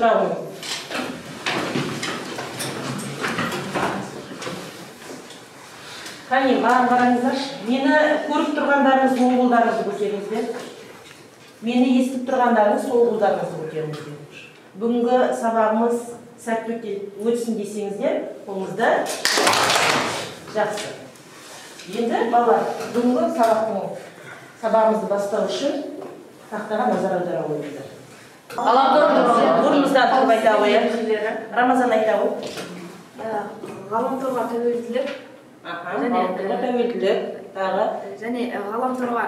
Отыра қойыңыз. Қане, маған қараңыздаршы. Мені көріп тұрғандарыңыз оң қолдарыңызды көтеріңіздер. Мені естіп тұрғандарыңыз сол қолдарыңызды көтеріңіздер. Бүгінгі сабағымыз сәтті өтсін десеңіздер, қолыңызды. Жақсы. Енді балалар, бүгінгі сабағымызды бастау үшін тақтаға назар аудара қойыңыздар. Орнымыздан тұрып айта қояйық. Рамазан айта ғой. Ғаламторға тәуелділік. Ғаламторға тәуелділік, тағы. Және ғаламторға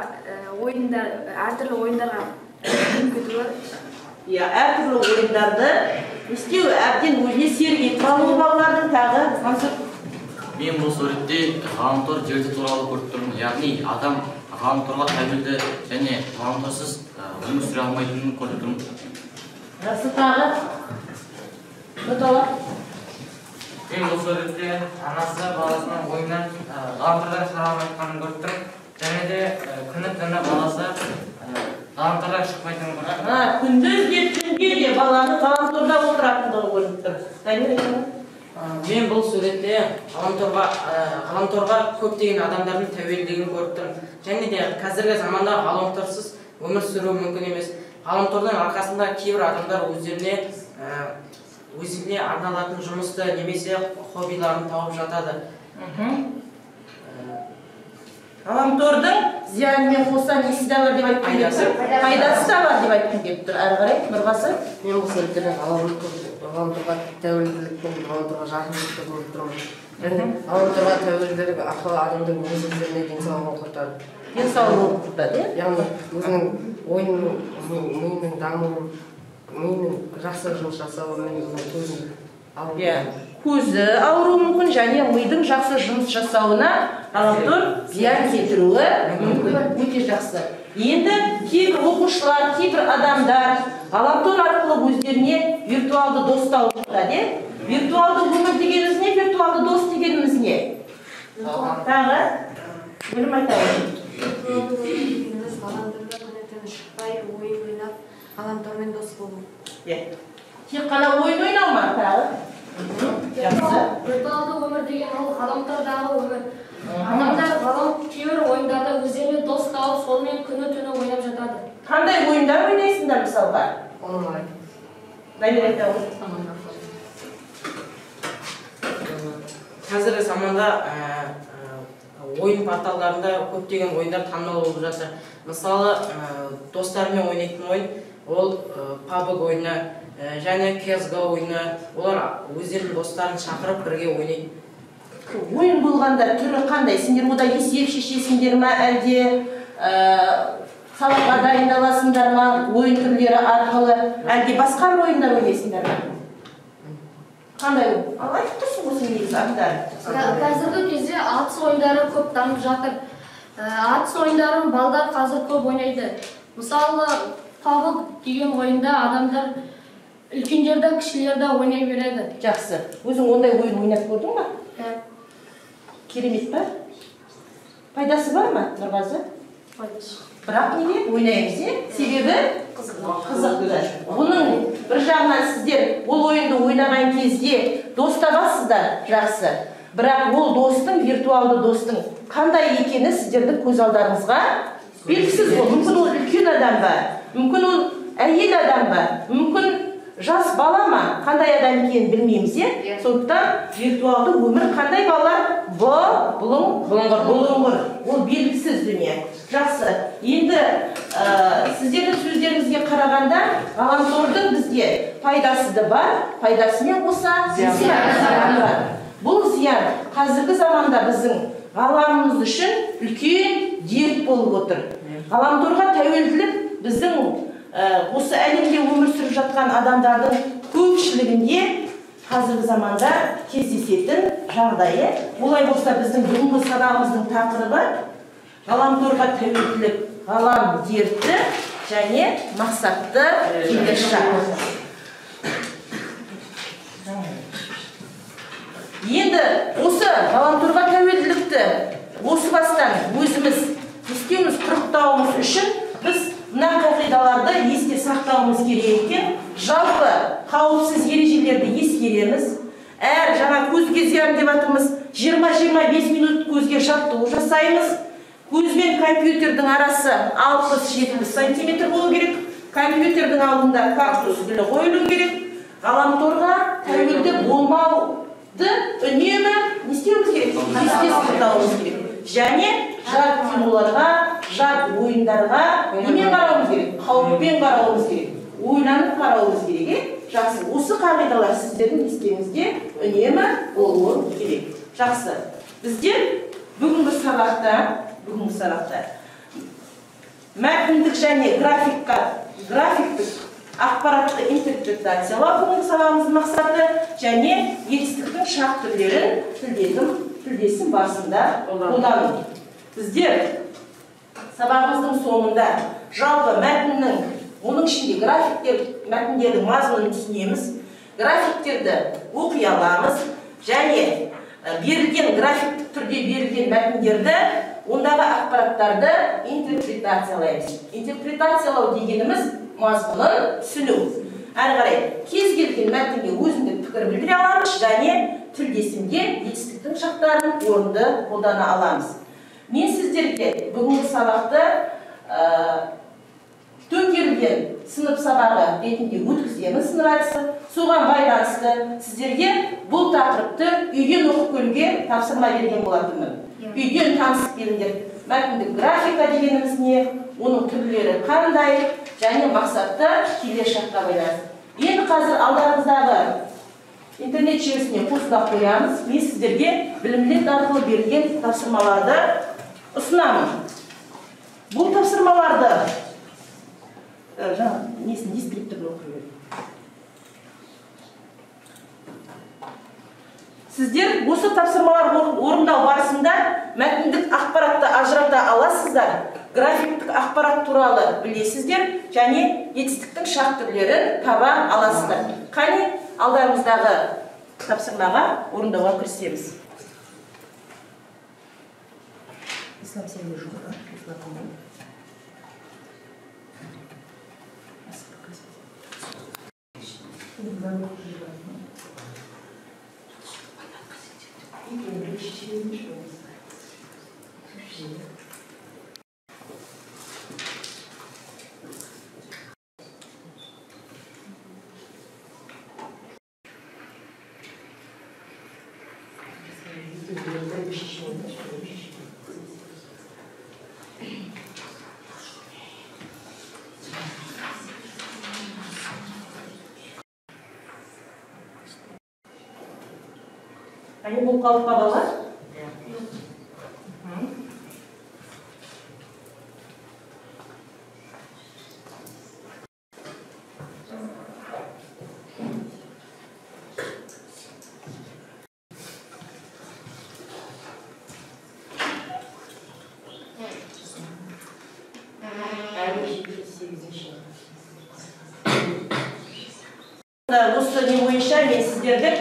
ойындар, әртүрлі ойындарға кетуі. Иә, әртүрлі ойындарды істеу, әбден өзіне серік етіп алуы балалардың тағы. Мансұр. Мен бұл суретте ғаламтор желісі туралы көріп тұрмын. Яғни адам ғаламторға тәуелді және ғаламторсыз өмір сүре алмайтынын көріп тұрмын. Жақсы, тағы. Нұртала. Мен бұл суретте анасы баласының ойынан ғаламтордан шығара алмайтынын көріп тұрмын. Және де күні түні баласы ғаламтордан шықпайтынын көріп тұрмын. Күндіз де түнде де баланың ғаламторда отыратындығы көрініп тұр. Дамир айтыңыз. Мен бұл суретте ғаламторға көптеген адамдардың тәуелділігін көріп тұрмын. Және де қазіргі заманда ғаламторсыз өмір сүру мүмкін емес. Ғаламтордың арқасында кейбір адамдар өзіне арналатын жұмысты немесе хоббиларын тауып жатады. Ғаламтордың зиянымен қоса несі де бар деп айтқым келіп тұр? Пайдасы да бар деп айтқым келіп тұр. Әрі қарай, Нұрғасы. Мен бұл суретте ғаламторға тәуелділік пен ғаламторға жақындықты көріп тұрмын. Және ғаламторға тәуелділік арқылы адамның өз өздеріне денсаулығын құртады. Денсаулығын құртады, иә? Яғни өзінің ойының, миының дамуын, миының жақсы жұмыс жасауы мен өзінің көзін ауруы. Иә, көзі ауруы мүмкін және мидың жақсы жұмыс жасауына ғаламтор зиян келтіруі мүмкін. Өте жақсы. Енді кейбір оқушылар, кейбір адамдар ғаламтор арқылы өздеріне виртуалды дос тауып жатады, иә? Виртуалды өмір дегеніміз не? Виртуалды дос дегеніміз не? Тағы білім айта ғой. Виртуалды өмір дегеніміз ғаламторда күні-түні шықпай ойын ойнап, ғаламтормен дос болу. Иә. Тек қана ойын ойнау ма? Тағы. Жақсы. Виртуалды өмір деген ол ғаламтордағы өмір. Адамдар кейбір ойындарда өздеріне дос тауып, сонымен күні-түні ойнап жатады. Қандай ойындар ойнайсыңдар мысалға? Онлайн. Дамир айта ғой. Қазіргі заманда ойын порталдарында көптеген ойындар танымал болып жатыр. Мысалы, достармен ойнайтын ойын, ол PUBG ойыны және CSGO ойыны. Олар өздерінің достарын шақырып бірге ойнайды. Ойын болғанда түрі қандай? Сендер ода есеп шешесіңдер ма, әлде сабаққа дайындаласыңдар ма ойын түрлері арқылы, әлде басқа бір ойындар ойнайсыңдар ма? Қандай ойын? Ал айтып тұрсың ғой сен негізі аттарын. Қазіргі кезде атыс ойындары көп дамып жатыр. Атыс ойындарын балдар қазір көп ойнайды. Мысалы, PUBG деген ойында адамдар үлкендер де, кішілер де ойнай береді. Жақсы. Өзің ондай ойын ойнап көрдің ба? Иә. Керемет па? Пайдасы бар ма, Нұрғазы? Пайдасы. Бірақ неге ойнаймыз, е? Себебі қызықты. Оның бір жағынан сіздер ол ойынды ойнаған кезде дос табасыздар, жақсы. Бірақ ол достың, виртуалды достың қандай екені сіздердің көз алдарыңызға белгісіз ғой. Мүмкін ол үлкен адам ба, мүмкін ол әйел адам ба, мүмкін жас бала ма, қандай адам екенін білмейміз, е? Сондықтан виртуалды өмір қандай балалар? Бұлыңғыр. Ол белгісіз дүние. Жақсы. Енді сіздердің сөздеріңізге қарағанда ғаламтордың бізге пайдасы да бар, пайдасымен қоса зияны бар. Бұл зиян қазіргі заманда біздің ғаламымыз үшін үлкен дерт болып отыр. Ғаламторға тәуелділік біздің осы әлемде өмір сүріп жатқан адамдардың көпшілігінде қазіргі заманда кездесетін жағдайы. Олай болса біздің бүгінгі сабағымыздың тақырыбы ғаламторға тәуелділік, ғалам дерті және мақсатты келешек. Енді осы ғаламторға тәуелділікті осы бастан өзіміз ескеуіміз, құрықтауымыз үшін біз мына қағидаларды есте сақтауымыз керек екен. Жалпы Қауіпсіз ережелерді ескереміз. Әр жаңа көзге зиян деп жатырмыз. 20-25 минут көзге жаттығу жасаймыз. Көз бен компьютердің арасы 60-70 сантиметр болу керек. Компьютердің алдында кактус гүлі қойылу керек. Ғаламторға тәуелді болмауды үнемі не істеуіміз керек? Есте сақтауымыз керек. Және жат киноларға, жат ойындарға немен қарауымыз керек? Қауіппен қарауымыз керек. Ойланып қарауымыз керек. Жақсы, осы қағидалар сіздердің естеріңізде үнемі болуы керек. Жақсы. Бізде бүгінгі сабақта мәтіндік және графиктік ақпаратты интерпретациялау бүгінгі сабағымыздың мақсаты және етістіктің шарт түрлерін тілдесім барысында қолдану. Біздер сабағымыздың соңында жалпы мәтіннің, оның ішінде графиктер, мәтіндердің мазмұнын түсінеміз, графиктерді оқи аламыз және берілген графиктік түрде берілген мәтіндерді, ондағы ақпараттарды интерпретациялаймыз. Интерпретациялау дегеніміз мазмұнын түсіну. Әрі қарай кез келген мәтінге өзіндік пікір білдіре аламыз және тілдесімде етістіктің шақтарын орынды қолдана аламыз. Мен сіздерге бүгінгі сабақты төңкерілген сынып сабағы ретінде өткіземіз, сынып әдісі. Соған байланысты сіздерге бұл тақырыпты үйден оқып көруге тапсырма берген болатынмын. Үйден танысып келіңдер. Мәтіндік графика дегеніміз не, оның түрлері қандай және мақсатты келер шаққа байланысты. Енді қазір алдарыңыздағы интернет желісіне қосыла қоямыз. Мен сіздерге білімлет арқылы берілген тапсырмаларды ұсынамын. Бұл тапсырмаларды жаңа несін дескрипторын оқи берейін. Сіздер осы тапсырмалар орындау барысында мәтіндік ақпаратты ажырата аласыздар, графиктік ақпарат туралы білесіздер және етістіктің шарт түрлерін таба аласыздар. Қане, алдарыңыздағы тапсырмаға орындауға кірісеміз. Ислам сенде жоқ, а? Они бұл қалыпқа балалар? Осы не бойынша мен сіздерді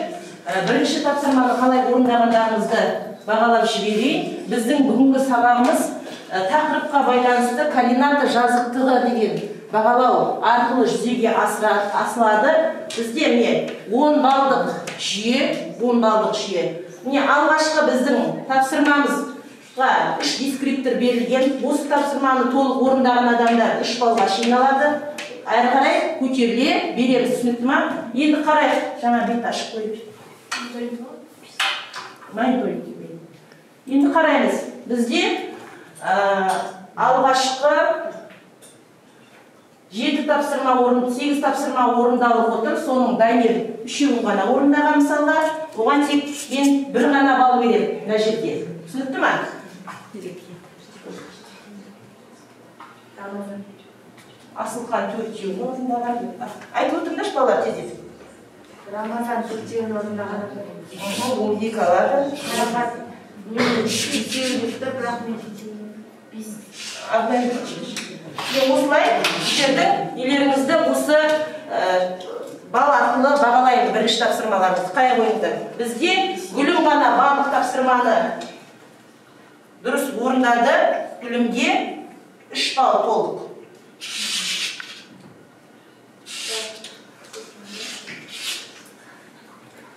бірінші тапсырманы қалай орындағандарыңызды бағалап жіберейін. Біздің бүгінгі сабағымыз тақырыпқа байланысты координата жазықтығы деген бағалау арқылы жүзеге асырылады. Бізде міне 10 балдық жүйе, 10 балдық жүйе. Міне алғашқы біздің тапсырмамызға 3 дескриптор берілген. Осы тапсырманы толық орындаған адамдар 3 балға шейін алады. Әрі қарай көтеріле береміз, түсінікті ма? Енді қарайық, жаңа бет ашып қойып. Мониторинг. Енді қараймыз. Бізде алғашқы 7 тапсырма орын, 8 тапсырма орындалып отыр. Соның Дамир 3-еуін ғана орындаған мысалға. Оған тек мен бір ғана балл беремін мына жерде. Түсінікті ма? Асылхан 4-еуін орындаған. Айтып отырыңдаршы балалар тездетіп. Рамазан 4-еуін орындаған. Ол 2 алады. Марапат мен 3-еуін деп тұр, бірақ мен 5. Осылай сіздердің нелеріңізді осы бал арқылы бағалаймын бірінші тапсырмаларыңызды. Қай қойыңыздар. Бізде Гүлім ғана барлық тапсырманы дұрыс орындады. Гүлімге 3 балл толық.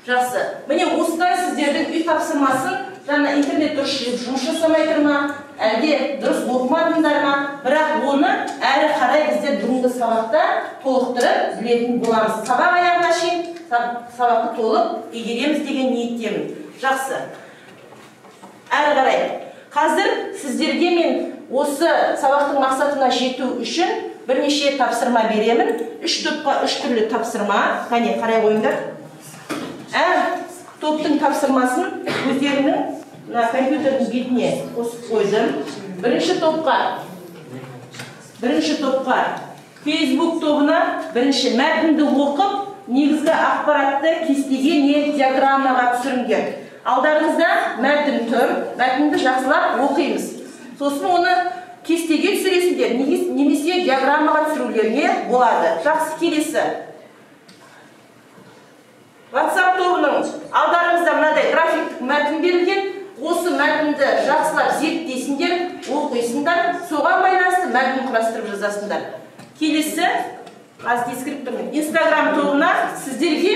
Жақсы. Міне осыдан сіздердің үй тапсырмасын, жаңа интернет дұрыс жұмыс жасамай тұр ма, әлде дұрыс оқымадыңдар ма, бірақ оны әрі қарай біздер бүгінгі сабақта толықтырып білетін боламыз. Сабақ аяғына шейін сабақты толық игереміз деген ниеттемін. Жақсы. Әрі қарай. Қазір сіздерге мен осы сабақтың мақсатына жету үшін бірнеше тапсырма беремін. 3 топқа 3 түрлі тапсырма. Қане, қарай қойыңдар. Әр топтың тапсырмасын өздерінің мына компьютердің бетіне қосып қойдым. Бірінші топқа Facebook тобына бірінші мәтінді оқып, негізгі ақпаратты кестеге не диаграммаға түсіріңдер. Алдарыңызда мәтін тұр, мәтінді жақсылап оқимыз. Сосын оны кестеге түсіресіңдер, немесе диаграммаға түсірулеріңе болады. Жақсы, келесі. WhatsApp тобының алдарыңызда мынадай графиктік мәтін берілген. Осы мәтінді жақсылап зерттейсіңдер, оқисыңдар, соған байланысты мәтін құрастырып жазасыңдар. Келесі, аз ескіріп тұрмын, Instagram тобына сіздерге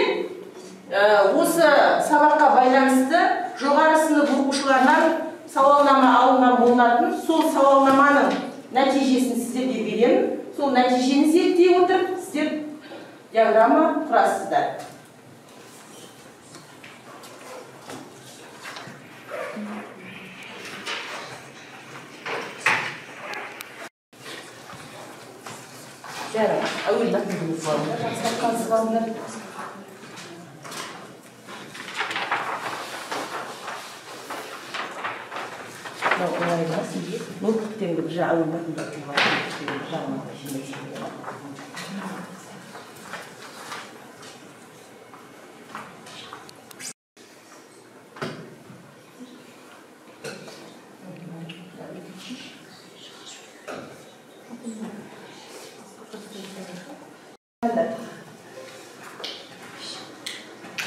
осы сабаққа байланысты жоғары сынып оқушыларынан сауалнама алынған болатын. Сол сауалнаманың нәтижесін сіздерге беремін. Сол нәтижені зерттей отырып, сіздер диаграмма құрасыздар. Әуел мәтінді оқып алыңдар, жақсылап қазып алыңдар. Мынау оңай ма сізге? Ноутбуктен бір әуел мәтінді оқып алыңдар.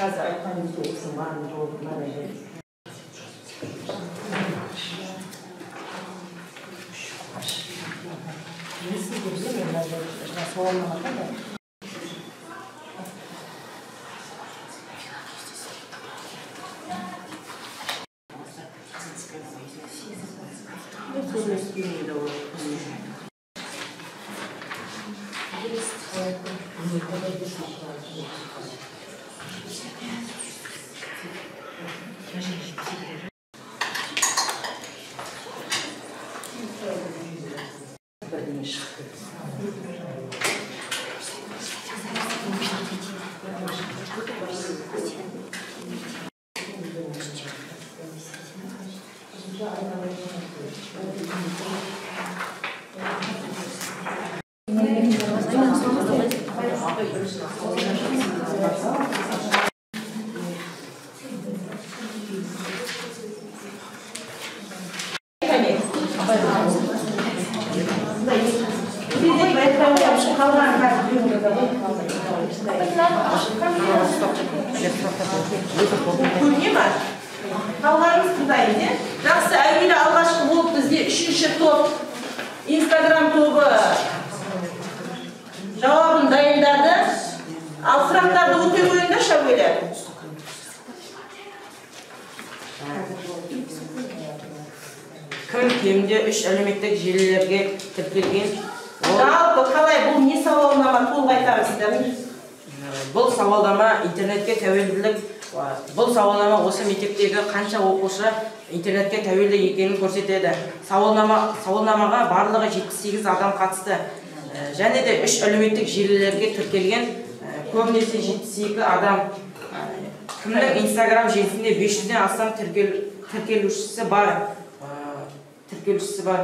Қазір айтқан соғысың барын жолы мына жерде. Көріне ма? Қалғанымыз тыңдаймыз, е? Жақсы, әуелі алғашқы болып бізде үшінші топ, Инстаграм тобы жауабын дайындады. Ал сұрақтарды оқи қойыңдаршы әуелі. Кім кемінде 3 әлеуметтік желілерге тіркелген? Жалпы қалай, бұл не сауалнама, толық айтарсыздар? Бұл сауалнама интернетке тәуелділік, бұл сауалнама осы мектептегі қанша оқушы интернетке тәуелді екенін көрсетеді. Сауалнамаға барлығы 78 адам қатысты. Және де 3 әлеуметтік желілерге тіркелген көбінесе 72 адам. Кімнің Инстаграм желісінде 500-ден астам тіркелушісі бар.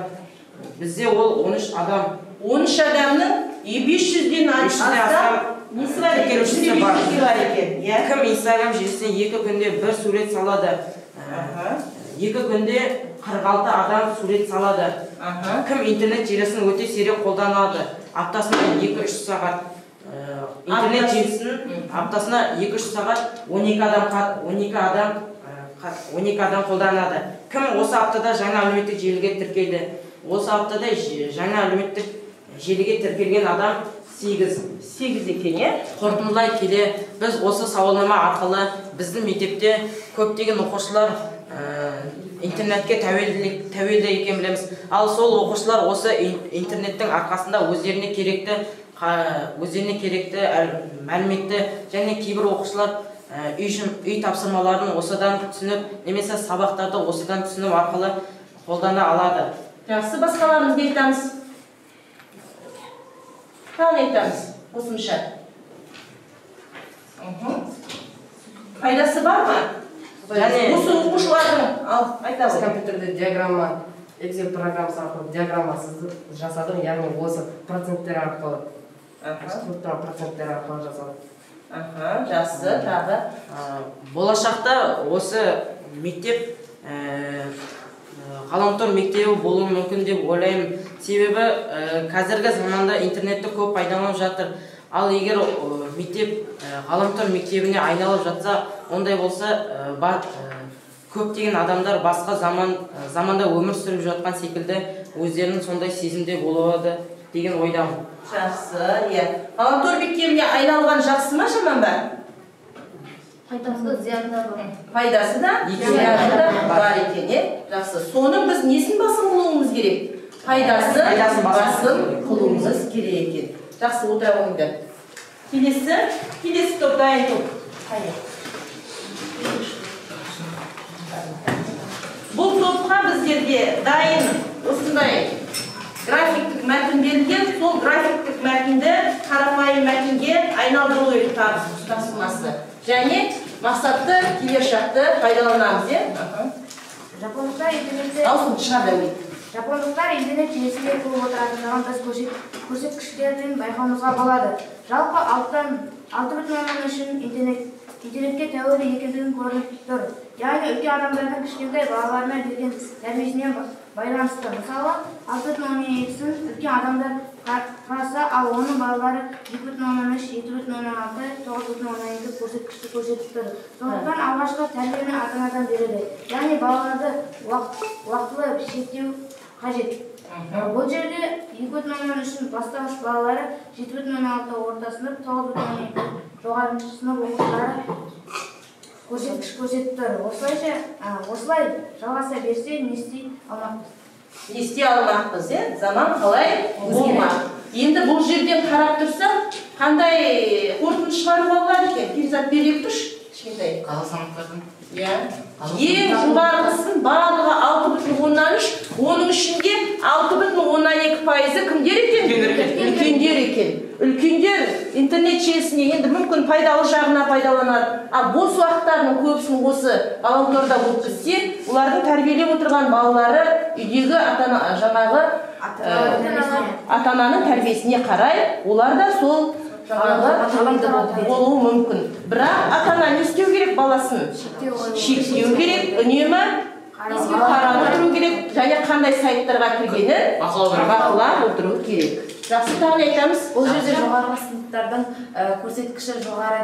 Бізде ол 13 адам. 13 адамның 500-ден астам несі бар екен? Тіркелушісі бар. Екен, иә? Кім Инстаграм желісіне 2 күнде бір сурет салады? 2 күнде 46 адам сурет салады. Кім интернет желісін өте сирек қолданады? Аптасына 2-3 сағат. Интернет желісін аптасына 2-3 сағат 12 адам қолданады. Кім осы аптада жаңа әлеуметтік желіге тіркелді? Осы аптада жаңа әлеуметтік желіге тіркелген адам 8. 8 екен, иә? Қорытындылай келе, біз осы сауалнама арқылы біздің мектепте көптеген оқушылар интернетке тәуелді екенін білеміз. Ал сол оқушылар осы интернеттің арқасында өздеріне керекті мәліметті және кейбір оқушылар үй тапсырмаларын осыдан түсініп, немесе сабақтарды осыдан түсіну арқылы қолдана алады. Жақсы, басқаларымыз не айтамыз? Тағы не айтамыз? Қосымша. Пайдасы бар ма? Және осы оқушылардың ал айта ғой. Компьютерде диаграмма, Excel программасы арқылы диаграмма жасадым, яғни осы проценттер арқылы. Проценттер арқылы жасадым. Жақсы, тағы. Болашақта осы мектеп ғаламтор мектебі болуы мүмкін деп ойлаймын. Себебі қазіргі заманда интернетті көп пайдаланып жатыр. Ал егер мектеп ғаламтор мектебіне айналып жатса, ондай болса көптеген адамдар басқа заманда өмір сүріп жатқан секілді өздерінің сондай сезімде болады деген ойдамын. Жақсы, иә. Ғаламтор мектебіне айналған жақсы ма, жаман ба? Пайдасы да, зияны да бар. Пайдасы да, зияны да бар екен, иә? Жақсы. Соның біз несін басым қылуымыз керек? Пайдасы басым қылуымыз керек екен. Жақсы, отыра қойыңдар. Келесі топ, дайын топ. Бұл топқа біздерге дайын осындай графиктік мәтін берілген. Сол графиктік мәтінді қарапайым мәтінге айналдыру керек тапсырмасы. Және мақсатты келер шақты пайдаланамыз, иә? Жапондықтар интернетте Дауысын шығар дәуі. Жапондықтар интернет желісінде көп отыратындығын біз көрсеткіштерден байқауымызға болады. Жалпы 6,3 интернетке тәуелді екендігін көрініп тұр. Яғни үлкен адамдардың кішкентай балаларына берген тәрбиесіне байланысты. Мысалы, 6,2-сін үлкен адамдар құраса, ал оның балалары 2,3, 7,6, 9,2 көрсеткішті көрсетіп тұр. Сондықтан алғашқы тәрбиені ата-анадан береді. Яғни балаларды уақтылы шектеу қажет. Бұл жерде 2,3 бастауыш балалары, 7,6 орта сынып, 9,2 жоғары сынып оқушылары көрсеткіш көрсетіп тұр. Осылай жалғаса берсе, не істей алмақпыз? Не істей алмақпыз, иә? Заман қалай болмақ. Енді бұл жерден қарап тұрсақ, қандай қорытынды шығаруға болады екен? Перизат, берейік тұршы, кішкентай. Қазақстандықтардың. Иә. Ең жоғарғысын барлығы 6,3, оның ішінде 6,2% кімдер екен? Үлкендер екен. Үлкендер интернет желісіне енді мүмкін пайдалы жағына пайдаланады. Ал бос уақыттарының көбісін осы ғаламторда өткізсе, олардың тәрбиелеп отырған балалары үйдегі жаңағы ата-ананың тәрбиесіне қарай, олар да сол жаңағы болуы мүмкін. Бірақ ата-ана не істеу керек баласын? Шектеу керек, үнемі қарап отыру керек, және қандай сайттарға кіргенін бақылап отыру керек. Жақсы, тағы не айтамыз? Бұл жерде жоғарғы сыныптардың көрсеткіші жоғары,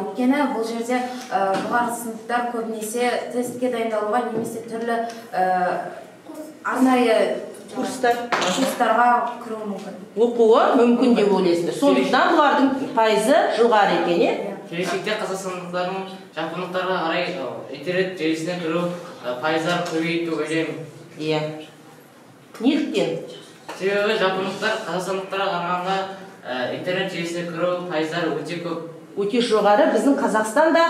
өйткені бұл жерде жоғарғы сыныптар көбінесе тестке дайындалуға немесе түрлі арнайы курстарға кіруі мүмкін. Оқуы мүмкін деп ойлайсыздар. Сондықтан бұлардың пайызы жоғары екен, е? Келешекте қазақстандықтардың жапондықтарға қарай интернет желісіне кіру пайыздары көбейеді деп ойлаймын. Иә. Неліктен? Себебі жапондықтар қазақстандықтарға қарағанда интернет желісіне кіру пайыздары өте көп. Өте жоғары. Біздің Қазақстанда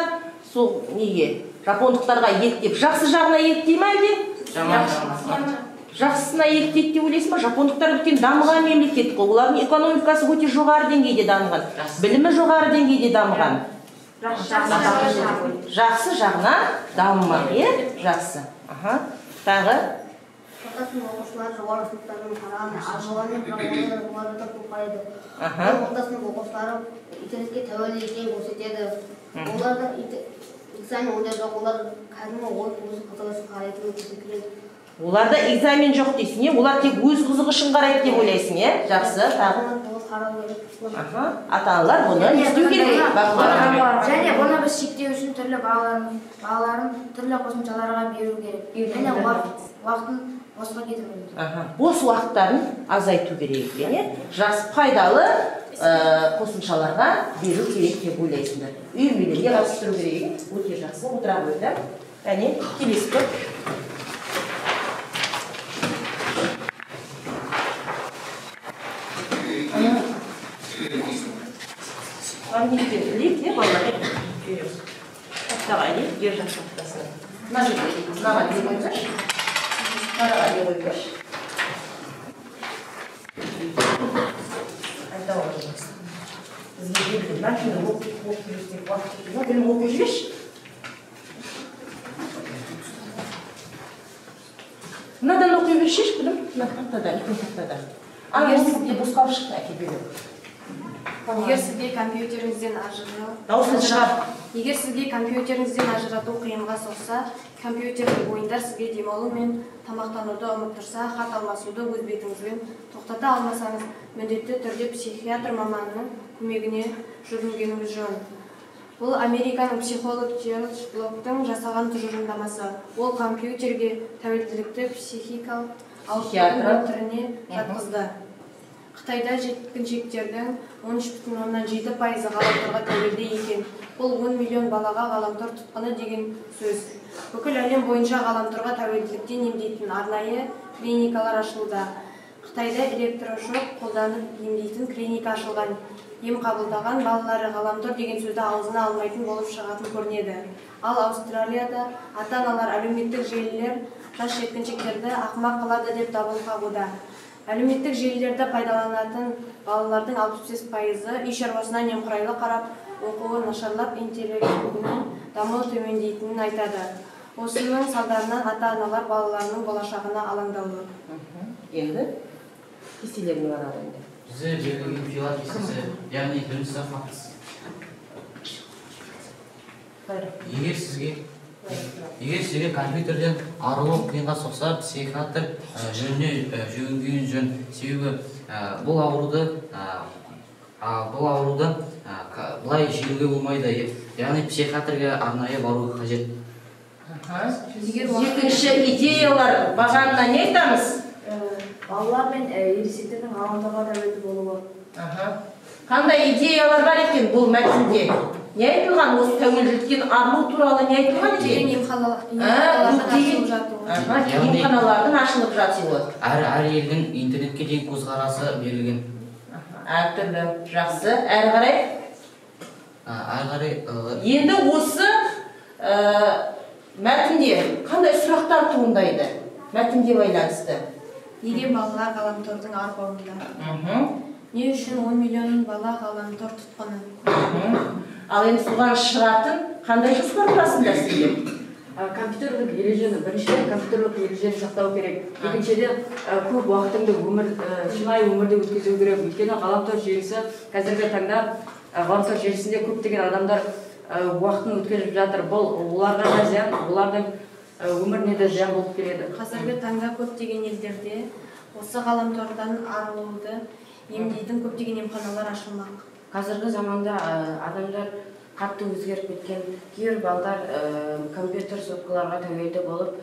сол неге? Жапондықтарға еліктеп, жақсы жағына еліктей ме әлде? Жаман жағына. Жақсысына еліктейді деп ойлайсың ба? Жапондықтар үлкен дамыған мемлекет қой. Олардың экономикасы өте жоғары деңгейде дамыған, білімі жоғары деңгейде дамыған. Жақсы жағына дамымақ, иә? Жақсы. Аха. Тағы? Орта сынып оқушылары жоғары сыныптардан қарағанда аз болғанымен, бірақ олар да көп қарайды. Орта сынып оқушылары интернетке тәуелді екенін көрсетеді. Оларда экзамен ондай жоқ, олар кәдімгі ойын өзі қызығы үшін қарайтынын көрсетеді. Оларда экзамен жоқ дейсің, е? Олар тек өз қызығы үшін қарайды деп ойлайсың, е? Жақсы, тағы. Ата-аналар бұны не істеу керек? Бақылау. Және бұны біз шектеу үшін түрлі балаларын түрлі қосымшаларға беру керек. Және уақытын Босқа кетірмеу керек. Бос уақыттарын азайту керек екен, иә? Жас пайдалы қосымшаларға беру керек деп ойлайсыңдар. Үйірмелерге қатыстыру керек екен. Өте жақсы, отыра қойыңдар. Әне, келесі топ. Магниттен ілейік, иә, балалар? Тақтаға ілейік, бер жақ тақтасына. Мына жерге, мынаған іле қойыңдаршы. Мынаға іле қойыңдаршы. Айта алмаймыз. Бізге белгілі мәтінді оқып жіберсек уақыт кетеді ма? Білім оқып жіберші. Мынадан оқи бершеші, білім. Мына тақтада, үлкен тақтада. Ана ноутбукте бос қалып шықты, әке беремін. Егер сізге компьютеріңізден Егер сізге компьютеріңізден ажырату қиынға соқса, компьютерлік ойындар сізге демалу мен тамақтануды ұмыттырса, хат алмасуды өз бетіңізбен тоқтата алмасаңыз, міндетті түрде психиатр маманының көмегіне жүгінгеніңіз жөн. Бұл Американың психолог Джеральд Блоктың жасаған тұжырымдамасы. Ол компьютерге тәуелділікті психикалық ауытқудың түріне жатқызды. Қытайда жеткіншектердің 13,7% ғаламторға тәуелді екен. Бұл 10 миллион балаға ғаламтор тұтқыны деген сөз. Бүкіл әлем бойынша ғаламторға тәуелділіктен емдейтін арнайы клиникалар ашылуда. Қытайда электрошок қолданып емдейтін клиника ашылған. Ем қабылдаған балалары ғаламтор деген сөзді аузына алмайтын болып шығатын көрінеді. Ал Аустралияда ата-аналар әлеуметтік желілер жас жеткіншектерді ақымақ қылады деп дабыл қағуда. Әлеуметтік желілерді пайдаланатын балалардың 65% үй шаруасына немқұрайлы қарап, оқуы нашарлап, интеллектінің дамуы төмендейтінін айтады. Осының салдарынан ата-аналар балаларының болашағына алаңдаулы. Енді кестелеріне барады енді. Бізде берілген пилот кестесі, яғни бірінші фактісі. Егер сізге компьютерден арылу қиынға соқса, психиатр жөніне жүгінген жөн. Себебі бұл ауруды былай жеңуге болмайды. Яғни психиатрға арнайы бару қажет. Екінші идеялар бағанына не айтамыз? Балалар мен ересектердің ғаламторға тәуелді болуы. Қандай идеялар бар екен бұл мәтінде? Не айтылған? Осы тәуелділіктен арылу туралы не айтылған екен? Емханалардың ашылып жатуы. Әр елдің интернетке деген көзқарасы берілген. Әртүрлі. Жақсы. Әрі қарай? Әрі қарай. Енді осы мәтінде қандай сұрақтар туындайды? Мәтінге байланысты. Неге балалар ғаламтордың арбауында? Не үшін 10 миллион бала ғаламтор тұтқыны? Ал енді соған шығатын қандай жоспар құрасыңдар сіздер? Компьютерлік ережені, біріншіден компьютерлік ережені сақтау керек. Екіншіден көп уақытыңды шынайы өмірде өткізу керек. Өйткені ғаламтор желісі қазіргі таңда ғаламтор желісінде көптеген адамдар уақытын өткізіп жатыр. Бұл оларға да зиян, олардың өміріне де зиян болып келеді. Қазіргі таңда көптеген елдерде осы ғаламтордан арылуды емдейтін көптеген емханалар ашылмақ. Қазіргі заманда адамдар қатты өзгеріп кеткен. Кейбір балдар компьютер соткаларға тәуелді болып,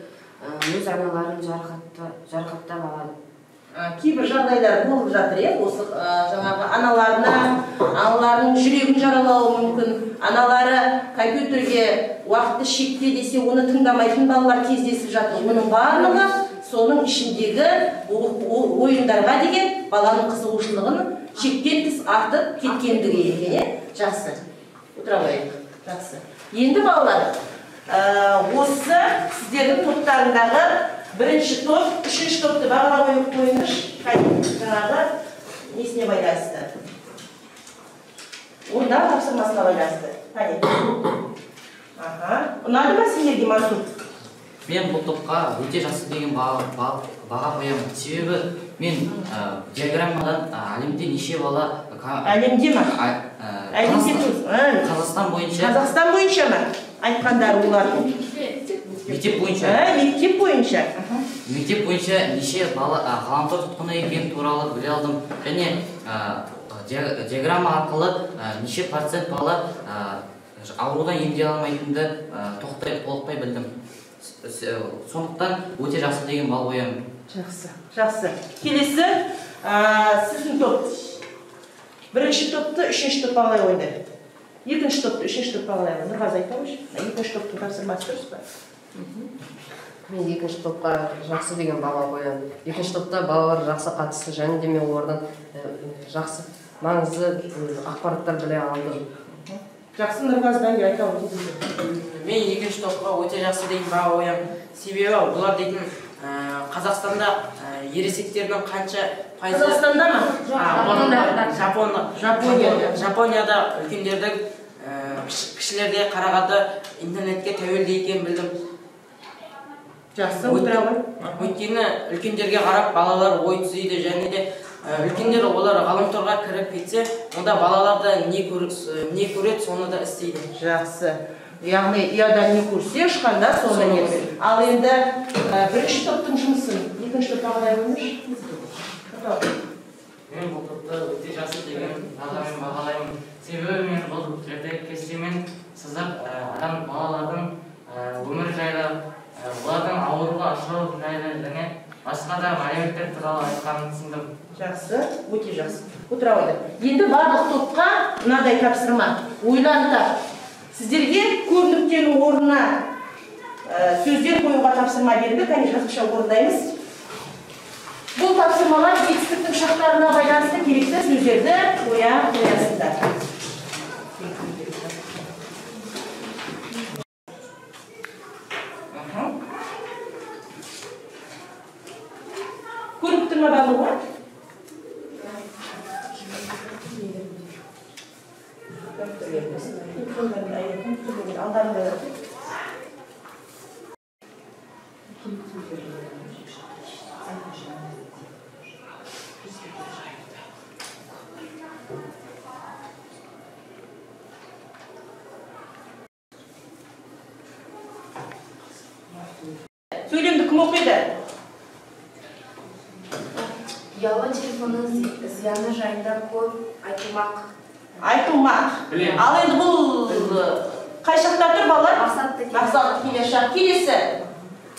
өз аналарын жарақаттап алады. Кейбір жағдайлар болып жатыр, иә? Осы жаңағы аналарының жүрегін жаралауы мүмкін. Аналары компьютерге уақытты шекте десе, оны тыңдамайтын балалар кездесіп жатыр. Оның барлығы соның ішіндегі ойындарға деген баланың қызығушылығын шектен тыс артып кеткендігі екен, иә? Жақсы. Отыра қояйық. Жақсы. Енді балалар, осы сіздердің топтарындағы бірінші топ, үшінші топты бағалап қойыңызшы. Жаңағы несіне байланысты? Орындау тапсырмасына байланысты. Қане. Ұнады ма сендерге, Мансұр? Мен бұл топқа өте жақсы деген баға қоямын. Себебі мен диаграммадан әлемде неше бала... Әлемде ма? Қазақстан бойынша. Қазақстан бойынша ма? Айтқандары олардың. Мектеп бойынша. Мектеп бойынша. Мектеп бойынша неше бала ғаламтор тұтқыны екені туралы біле алдым. Және диаграмма арқылы неше процент бала аурудан емделе алмайтынды толықтай білдім. Сондықтан өте жақсы деген балл қоямын. Жақсы, жақсы. Келесі сіздің топ. Бірінші топты үшінші топ бағалай қойды. Екінші топты үшінші топ бағалай қойды. Нұрғазы айта қойшы. Екінші топтың тапсырмасы дұрыс па? Мен екінші топқа жақсы деген баға қоямын. Екінші топта балалар жақсы қатысты, және де мен олардан жақсы маңызды ақпараттар біле алдым. Жақсы, Нұрғазыдан айта қойды. Мен екінші топқа өте жақсы деген баға қоямын. Себебі олар дейтін Қазақстанда ересектердің қанша пайызы... Қазақстанда ма? Жапонияда үлкендердің кішілерге қарағанда интернетке тәуелді екенін білдім. Жақсы, отыра ғой. Өйткені үлкендерге қарап балалар ой түзейді, және де үлкендер олар ғаламторға кіріп кетсе, онда балалар да не көреді, соны да істейді. Жақсы. Яғни ұяда не көрсе, ұшқанда соны не. Ал енді бірінші топтың жұмысын екінші топ бағалай қойыңызшы. Мен бұл топты өте жақсы деген бағамен бағалаймын. Себебі мен бұл жерде кестемен сызып, адам балалардың өмірі жайлы, олардың ауруға ұшырау жайлы және басқа да мәліметтер туралы айтқанын түсіндім. Жақсы, өте жақсы. Отыра қойды. Енді барлық топқа мынадай тапсырма. Ойлан тап. Сіздерге көп нүктенің орнына сөздер қоюға тапсырма берілді. Кәне жазбаша орындаймыз. Бұл тапсырмалар жетістіктің шақтарына байланысты керекті сөздерді қоя қоясыздар. Көрініп тұр ма барлығы? Сөйлемді кім оқиды? Ұялы телефонның зияны жайында көп айтылмақ. Айтылмақ. Ал енді бұл қай шақта тұр балалар? Мақсатты келер шақ. Келесі.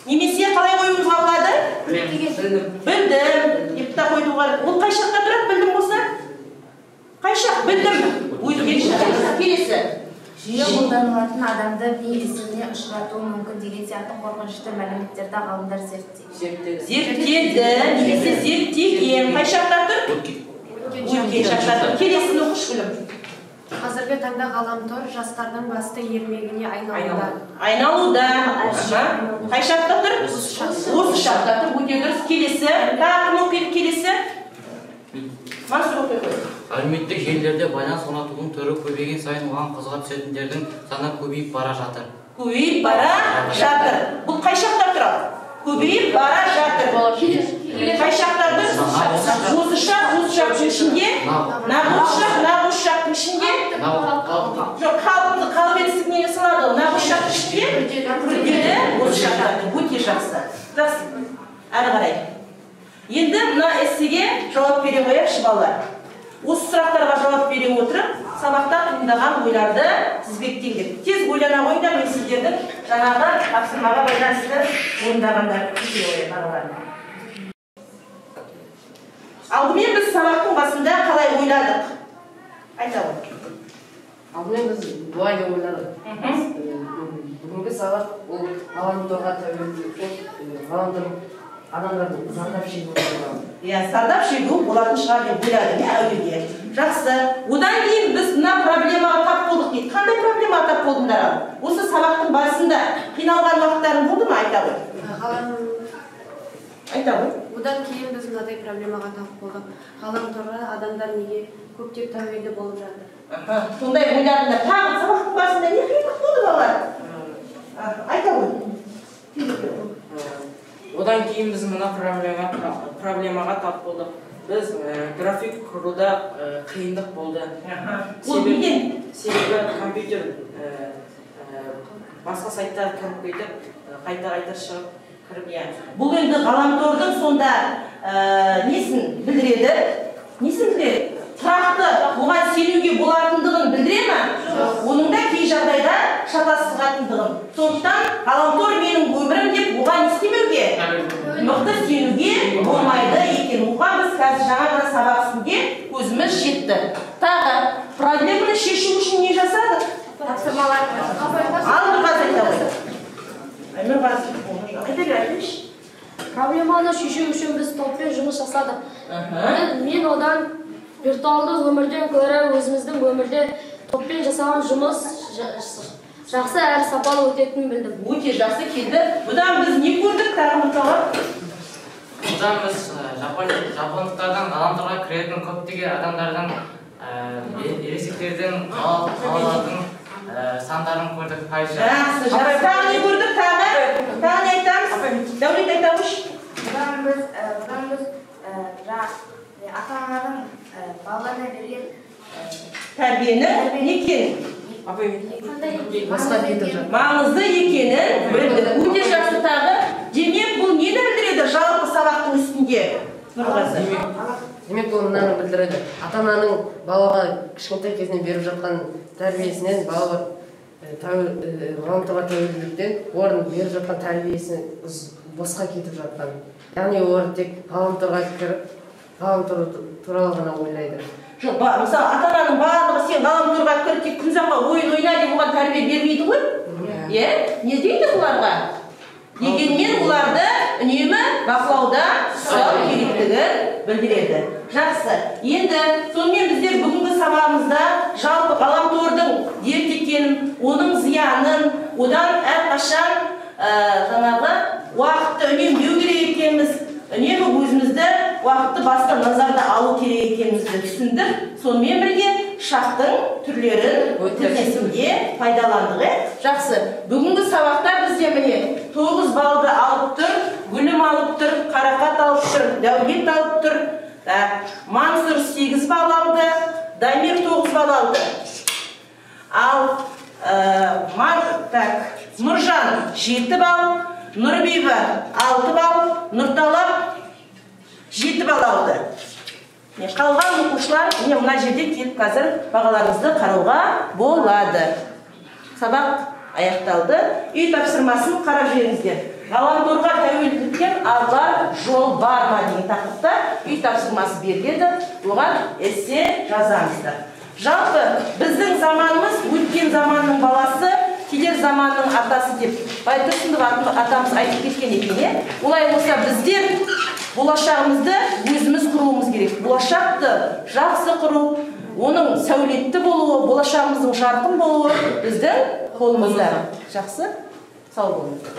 Немесе қалай қоюымызға болады? Білдім. Білдім. Деп те қоюға. Ол қай шақта тұрады, білдім болса? Қай шақ? Білдім. Өткен шақ. Келесі. Жиі қолданылатын адамды ми ісігіне ұшыратуы мүмкін деген сияқты қорқынышты мәліметтерді ғалымдар зерттеді. Зерттеді, немесе зерттеген. Қай шақта тұр? Өткен шақта тұр. Келесін оқыш, Гүлім. Қазіргі таңда ғаламтор жастардың басты ермегіне айналуда. Айналуда. Қай шақта тұр? Осы шақта тұр. Өте дұрыс. Келесі. Тағы кім оқиды келесі? Мансұр оқи қой. Әлеуметтік желілерде байланыс орнатудың түрі көбейген сайын оған қызыға түсетіндердің саны көбейіп бара жатыр. Көбейіп бара жатыр. Бұл қай шақта тұрады? Көбейіп бара жатыр. Қай шақта тұр? Осы шақ, осы шақтың ішінде, нақ осы шақ, нақ осы шақтың ішінде. Жоқ, қалып етістігіне салады. Нақ осы шақтың ішінде күрделі осы шақта тұр. Өте жақсы. Жақсы. Әрі қарай. Енді мына эссеге жауап бере қояйықшы, балалар. Осы сұрақтарға жауап бере отырып, сабақта туындаған ойларды тізбектеңдер. Тез ойлана қойыңдар, мен сіздердің жаңағы тапсырмаға байланысты орындағандар өте бағаларым. Алдымен біз сабақтың басында қалай ойладық? Айта ғой. Алдымен біз былай деп ойладық. Бүгінгі сабақ ол ғаламторға тәуелділіктен, ғаламтор адамдардың зардап шегуі туралы. Иә, зардап шегу болатын шығар деп ойладым, иә, әуелде. Жақсы. Одан кейін біз мына проблемаға тап болдық дейді. Қандай проблемаға тап болдыңдар ал? Осы сабақтың барысында қиналған уақыттарың болды ма? Айта ғой. Айта ғой. Одан кейін біз мынадай проблемаға тап болдық. Ғаламторға адамдар неге көптеп тәуелді болып жатыр? Сондай ойладыңдар. Тағы сабақтың барысында не қиындық болды, балалар? Айта ғой. Одан кейін біз мына проблемаға тап болдық. Біз график құруда қиындық болды. Себебі компьютер басқа сайттар кіріп кетіп, қайта-қайта шығып кіріп. Бұл енді ғаламтордың сонда несін білдіреді? Несін білдіреді? Тұрақты оған сенуге болатындығын білдіре ме? Оның да кей жағдайда шатастыратындығын. Сондықтан ғаламтор менің өмірім кетті. Тағы проблеманы шешу үшін не жасадық? Тапсырмалар. Ал Нұрғазы айта ғой. Нұрғазы, айта бер, айтыңызшы. Проблеманы шешу үшін біз топпен жұмыс жасадық. Мен одан виртуалды өмірден көрі өзіміздің өмірде топпен жасаған жұмыс жақсы әрі сапалы өтетінін білдім. Өте жақсы келді. Бұдан біз не көрдік тағы, Нұрталап? Бұдан біз жапондықтардан ғаламторға кіретін көптеген адамдардың, ересектердің, балалардың сандарын көрдік. Жақсы, жақсы. Тағы не көрдік? Тағы? Тағы не айтамыз? Дәулет айта қойшы. Бұдан біз ата-аналардың балаларына берген тәрбиені не екенін, маңызды екенін білдік. Өте жақсы. Тағы, демек, бұл нені білдіреді жалпы сабақтың үстінде, Нұрғазы? Демек, бұл мынаны білдіреді. Ата-ананың балаға кішкентай кезінен беріп жатқан тәрбиесінен балалар ғаламторға тәуелділіктен олардың беріп жатқан тәрбиесі босқа кетіп жатқан. Яғни олар тек ғаламторға кіріп, ғаламтор туралы ғана ойлайды. Жоқ, мысалы, ата-ананың барлығы сен ғаламторға кір, тек күн ұзаққа ойын ойна деп оған тәрбие бермейді ғой. Иә? Не дейді оларға? Дегенмен оларды үнемі бақылауда ұстау керектігін білдіреді. Жақсы. Енді сонымен біздер бүгінгі сабағымызда жалпы ғаламтордың дерт екенін, оның зиянын, одан әрқашан жаңағы уақытты үнемдеу керек екеніміз, үнемі өзімізді уақытты басты назарда алу керек екенімізді түсіндік. Сонымен бірге шақтың түрлерін тілдесуге пайдаландық. Жақсы. Бүгінгі сабақта бізде міне 9 балды алып тұр, Гүлім алып тұр, Қарақат алып тұр, Дәулет алып тұр, Мансұр 8 балл алды, Дамир 9 балл алды. Ал Нұржан 7 балл, Нұрбибі 6 балл, Нұрталап 7 балл алды. Қалған оқушылар мына жерде келіп қазір бағаларыңызды қарауға болады. Сабақ аяқталды. Үй тапсырмасын қарап жіберіңіздер. Ғаламторға тәуелділіктен арылар жол бар ма деген тақырыпта үй тапсырмасы беріледі. Оған эссе жазамыздар. Жалпы біздің заманымыз өткен заманның баласы, келер заманның атасы деп Байтұрсынов атамыз айтып кеткен екен. Олай болса біздер болашағымызды өзіміз құруымыз керек. Болашақты жақсы құру, оның сәулетті болуы, болашағымыздың жарқын болуы біздің қолымызда. Жақсы, сау болыңыздар.